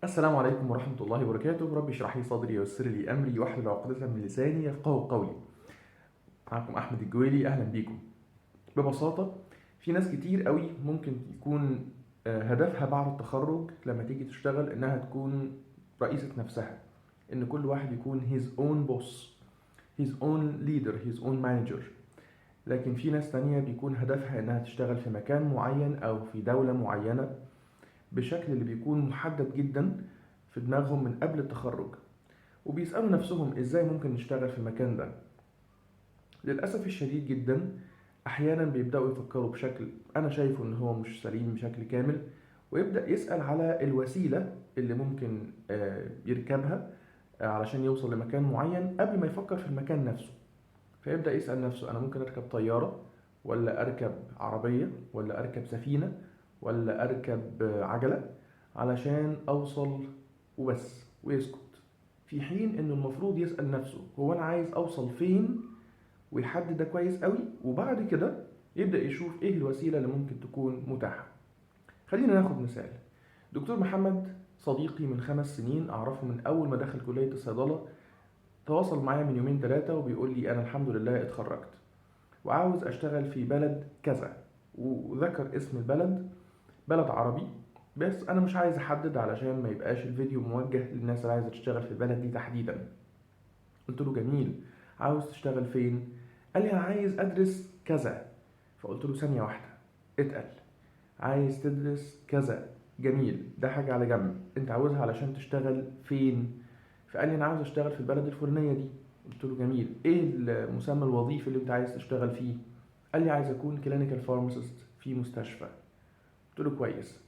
السلام عليكم ورحمة الله وبركاته. ربي اشرح لي صدري ويسر لي أمري واحلل عقدة من لساني يفقهوا قولي. معكم أحمد الجويلي، أهلا بيكم. ببساطة في ناس كتير قوي ممكن يكون هدفها بعد التخرج لما تيجي تشتغل إنها تكون رئيسة نفسها، إن كل واحد يكون his own boss، his own leader، his own manager. لكن في ناس تانية بيكون هدفها إنها تشتغل في مكان معين أو في دولة معينة بشكل اللي بيكون محدد جدا في دماغهم من قبل التخرج، وبيسألوا نفسهم إزاي ممكن نشتغل في المكان ده. للأسف الشديد جدا أحيانا بيبدأوا يفكروا بشكل أنا شايفه إن هو مش سليم بشكل كامل، ويبدأ يسأل على الوسيلة اللي ممكن يركبها علشان يوصل لمكان معين قبل ما يفكر في المكان نفسه. فيبدأ يسأل نفسه أنا ممكن أركب طيارة ولا أركب عربية ولا أركب سفينة ولا أركب عجلة علشان أوصل وبس، ويسكت، في حين إنه المفروض يسأل نفسه هو أنا عايز أوصل فين، ويحدد ده كويس قوي، وبعد كده يبدأ يشوف إيه الوسيلة اللي ممكن تكون متاحة. خلينا ناخد مثال. دكتور محمد صديقي من 5 سنين، أعرفه من أول ما دخل كلية الصيدلة، تواصل معايا من يومين 3 وبيقول لي أنا الحمد لله اتخرجت وعاوز أشتغل في بلد كذا، وذكر اسم البلد، بلد عربي، بس أنا مش عايز أحدد علشان ما يبقاش الفيديو موجه للناس اللي عايزة تشتغل في البلد دي تحديدا. قلت له جميل، عاوز تشتغل فين؟ قال لي أنا عايز أدرس كذا. فقلت له ثانية واحدة، اتقل، عايز تدرس كذا، جميل، ده حاجة على جنب، انت عاوزها علشان تشتغل فين؟ فقال لي انا عاوز اشتغل في البلد الفلانية دي. قلت له جميل، ايه المسمى الوظيفي اللي انت عايز تشتغل فيه؟ قال لي عايز اكون clinical pharmacist في مستشفى. قلت له كويس،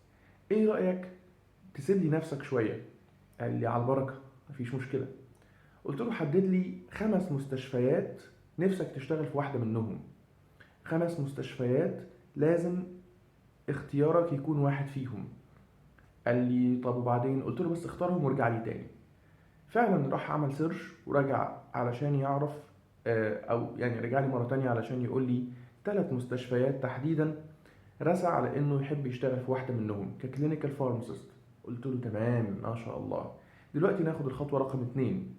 ايه رأيك تسيب لي نفسك شوية؟ قال لي على البركة، مفيش مشكلة. قلت له حدد لي 5 مستشفيات نفسك تشتغل في واحدة منهم، 5 مستشفيات لازم اختيارك يكون واحد فيهم. قال لي طب وبعدين؟ قلت له بس اختارهم وارجع لي تاني. فعلا راح عمل search ورجع علشان يعرف، او يعني رجع لي مرة تانية علشان يقول لي 3 مستشفيات تحديدا، رسى على انه يحب يشتغل في واحدة منهم ك clinical pharmacist. قلت له تمام ما شاء الله. دلوقتي ناخد الخطوة رقم 2.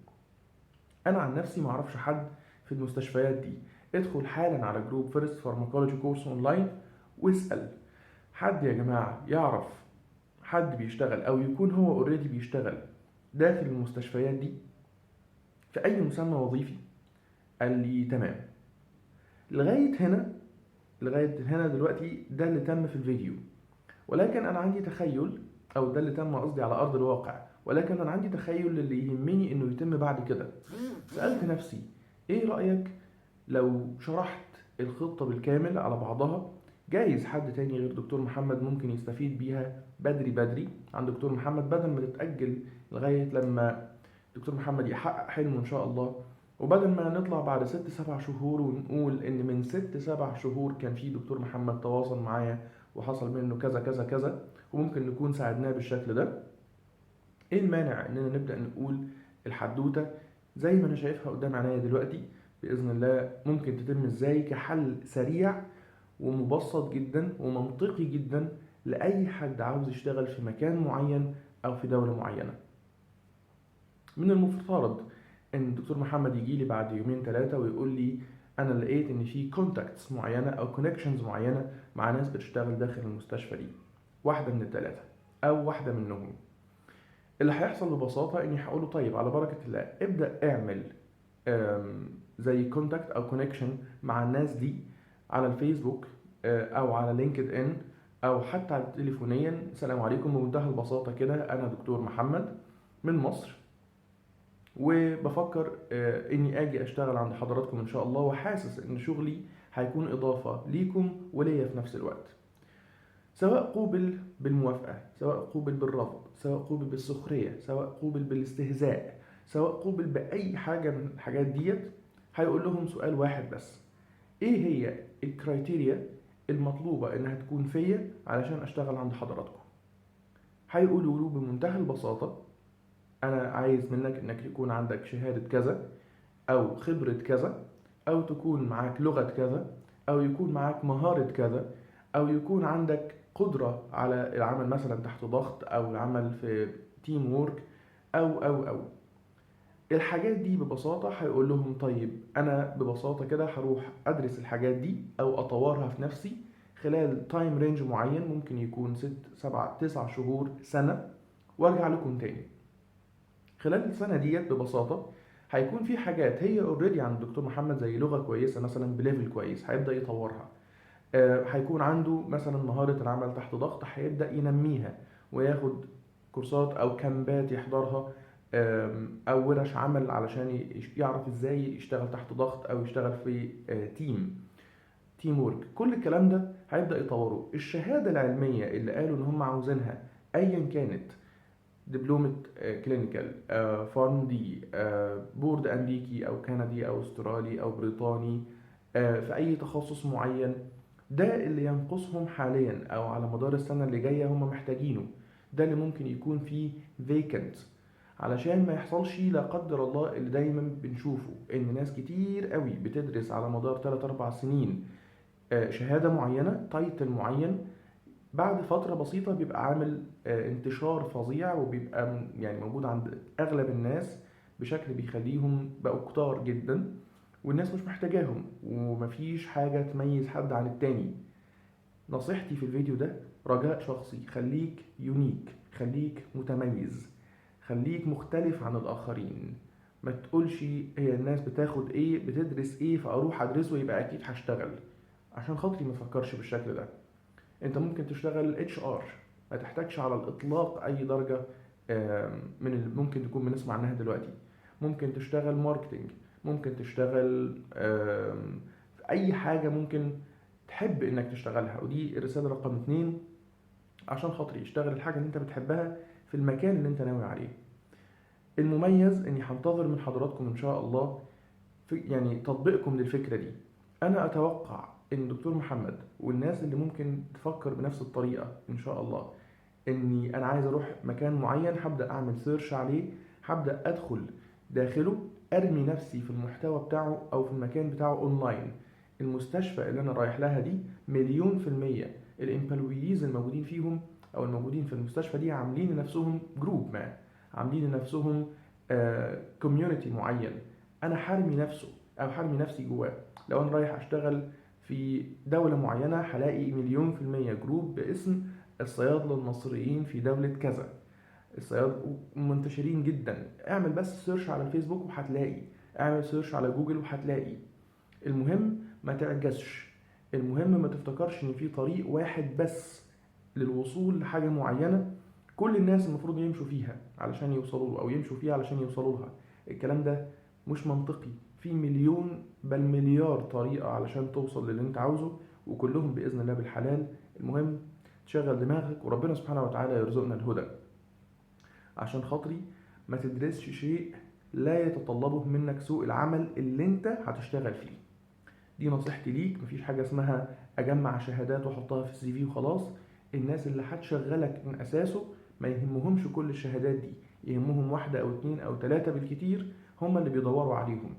انا عن نفسي ما اعرفش حد في المستشفيات دي، ادخل حالا على group First Pharmacology Course Online واسأل حد يا جماعة يعرف حد بيشتغل او يكون هو already بيشتغل داخل المستشفيات دي في اي مسمى وظيفي. قال لي تمام. لغاية هنا دلوقتي ده اللي تم في الفيديو، ولكن انا عندي تخيل، او ده اللي تم قصدي على ارض الواقع، ولكن انا عندي تخيل اللي يهمني انه يتم بعد كده. سألت نفسي ايه رأيك لو شرحت الخطة بالكامل على بعضها، جايز حد تاني غير دكتور محمد ممكن يستفيد بيها بدري بدري عن دكتور محمد، بدل ما تتأجل لغاية لما دكتور محمد يحقق حلمه إن شاء الله، وبدل ما نطلع بعد 6-7 شهور ونقول إن من 6-7 شهور كان في دكتور محمد تواصل معايا وحصل منه كذا كذا كذا، وممكن نكون ساعدناه بالشكل ده. إيه المانع إننا نبدأ نقول الحدوتة زي ما أنا شايفها قدام عينيا دلوقتي بإذن الله ممكن تتم إزاي كحل سريع ومبسط جدا ومنطقي جدا لأي حد عاوز يشتغل في مكان معين أو في دولة معينة. من المفترض إن الدكتور محمد يجي لي بعد يومين 3 ويقول لي أنا لقيت إن في contacts معينة أو connections معينة مع ناس بتشتغل داخل المستشفى دي، واحدة من ال3 أو واحدة منهم. اللي هيحصل ببساطة إني هقوله طيب على بركة الله ابدأ اعمل زي contact أو connection مع الناس دي على الفيسبوك، أو على LinkedIn أو حتى تليفونيا. السلام عليكم، بمنتهى البساطة كده أنا دكتور محمد من مصر، وبفكر إني آجي أشتغل عند حضراتكم إن شاء الله، وحاسس إن شغلي هيكون إضافة ليكم وليا في نفس الوقت، سواء قوبل بالموافقة، سواء قوبل بالرفض، سواء قوبل بالسخرية، سواء قوبل بالاستهزاء، سواء قوبل بأي حاجة من الحاجات ديت. هيقول لهم سؤال واحد بس، إيه هي ال criteria المطلوبة إنها تكون فيا علشان أشتغل عند حضراتكم؟ هيقولوا له بمنتهى البساطة أنا عايز منك إنك يكون عندك شهادة كذا، أو خبرة كذا، أو تكون معاك لغة كذا، أو يكون معاك مهارة كذا، أو يكون عندك قدرة على العمل مثلا تحت ضغط، او العمل في team work، او او او الحاجات دي. ببساطة هيقول لهم طيب انا ببساطة كده هروح ادرس الحاجات دي او اطورها في نفسي خلال time range معين، ممكن يكون 6 7 9 شهور، سنة، وارجع لكم تاني. خلال السنة ديت ببساطة هيكون في حاجات هي already عند الدكتور محمد، زي لغة كويسة مثلا ب level كويس هيبدأ يطورها، هيكون عنده مثلا مهارة العمل تحت ضغط هيبدأ ينميها وياخد كورسات او camp ات يحضرها، او ورش عمل علشان يعرف ازاي يشتغل تحت ضغط او يشتغل في team work. كل الكلام ده هيبدأ يطوره. الشهادة العلمية اللي قالوا ان هم عاوزينها ايا كانت، دبلومة clinical، PharmD، board امريكي او كندي او استرالي او بريطاني، في اي تخصص معين، ده اللي ينقصهم حاليا او على مدار السنة اللي جاية هم محتاجينه، ده اللي ممكن يكون فيه vacant، علشان ما يحصلش لا قدر الله اللي دايما بنشوفه، ان ناس كتير قوي بتدرس على مدار 3-4 سنين شهادة معينة، title معين، بعد فترة بسيطة بيبقى عامل انتشار فظيع، وبيبقى يعني موجود عند أغلب الناس بشكل بيخليهم بقوا كتار جدا، والناس مش محتاجاهم، ومفيش حاجة تميز حد عن التاني. نصيحتي في الفيديو ده رجاء شخصي، خليك unique، خليك متميز، خليك مختلف عن الآخرين. ما تقولش هي الناس بتاخد ايه، بتدرس ايه، فأروح أدرسه يبقى أكيد هشتغل. عشان خاطري ما تفكرش بالشكل ده. انت ممكن تشتغل HR، ما تحتاجش على الاطلاق اي درجة من اللي ممكن تكون بنسمع عنها دلوقتي. ممكن تشتغل marketing، ممكن تشتغل في اي حاجة ممكن تحب انك تشتغلها. ودي الرسالة رقم 2، عشان خاطري اشتغل الحاجة اللي انت بتحبها في المكان اللي انت ناوي عليه. المميز اني هنتظر من حضراتكم ان شاء الله في يعني تطبيقكم للفكرة دي. انا اتوقع ان دكتور محمد والناس اللي ممكن تفكر بنفس الطريقة ان شاء الله، اني انا عايز اروح مكان معين، هبدأ اعمل search عليه، هبدأ ادخل داخله، ارمي نفسي في المحتوى بتاعه او في المكان بتاعه اونلاين. المستشفى اللي انا رايح لها دي 1,000,000% ال employees الموجودين فيهم او الموجودين في المستشفى دي عاملين لنفسهم group ما، عاملين لنفسهم community معين، انا حارمي نفسه او حارمي نفسي جواه. لو انا رايح اشتغل في دولة معينة هلاقي 1,000,000% group باسم الصيادلة المصريين في دولة كذا، الصيادلة منتشرين جدا. اعمل بس search على الفيسبوك وهتلاقي، اعمل search على جوجل وهتلاقي. المهم ما تعجزش، المهم ما تفتكرش ان في طريق واحد بس للوصول لحاجة معينة كل الناس المفروض يمشوا فيها علشان يوصلوا له، او يمشوا فيها علشان يوصلوا لها. الكلام ده مش منطقي. في مليون بل مليار طريقة علشان توصل للي انت عاوزه، وكلهم بإذن الله بالحلال. المهم تشغل دماغك، وربنا سبحانه وتعالى يرزقنا الهدى. عشان خاطري ما تدرسش شيء لا يتطلبه منك سوق العمل اللي انت هتشتغل فيه. دي نصيحتي ليك. مفيش حاجة اسمها أجمع شهادات وأحطها في السي في وخلاص. الناس اللي هتشغلك من أساسه ما يهمهمش كل الشهادات دي، يهمهم 1 أو 2 أو 3 بالكتير، هم اللي بيدوروا عليهم.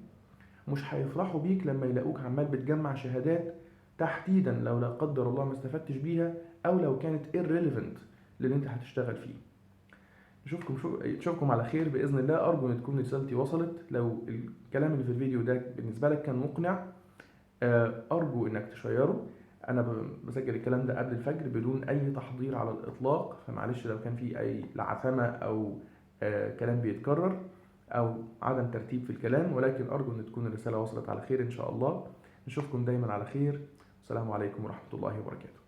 مش هيفرحوا بيك لما يلاقوك عمال بتجمع شهادات، تحديدا لو لا قدر الله ما استفدتش بيها، أو لو كانت irrelevant للي انت هتشتغل فيه. نشوفكم على خير بإذن الله. أرجو إن تكون رسالتي وصلت. لو الكلام اللي في الفيديو ده بالنسبة لك كان مقنع، أرجو إنك تشيره. أنا بسجل الكلام ده قبل الفجر بدون أي تحضير على الإطلاق، فمعلش لو كان في أي لعثمة أو كلام بيتكرر أو عدم ترتيب في الكلام، ولكن أرجو إن تكون الرسالة وصلت على خير إن شاء الله. نشوفكم دايما على خير. السلام عليكم ورحمة الله وبركاته.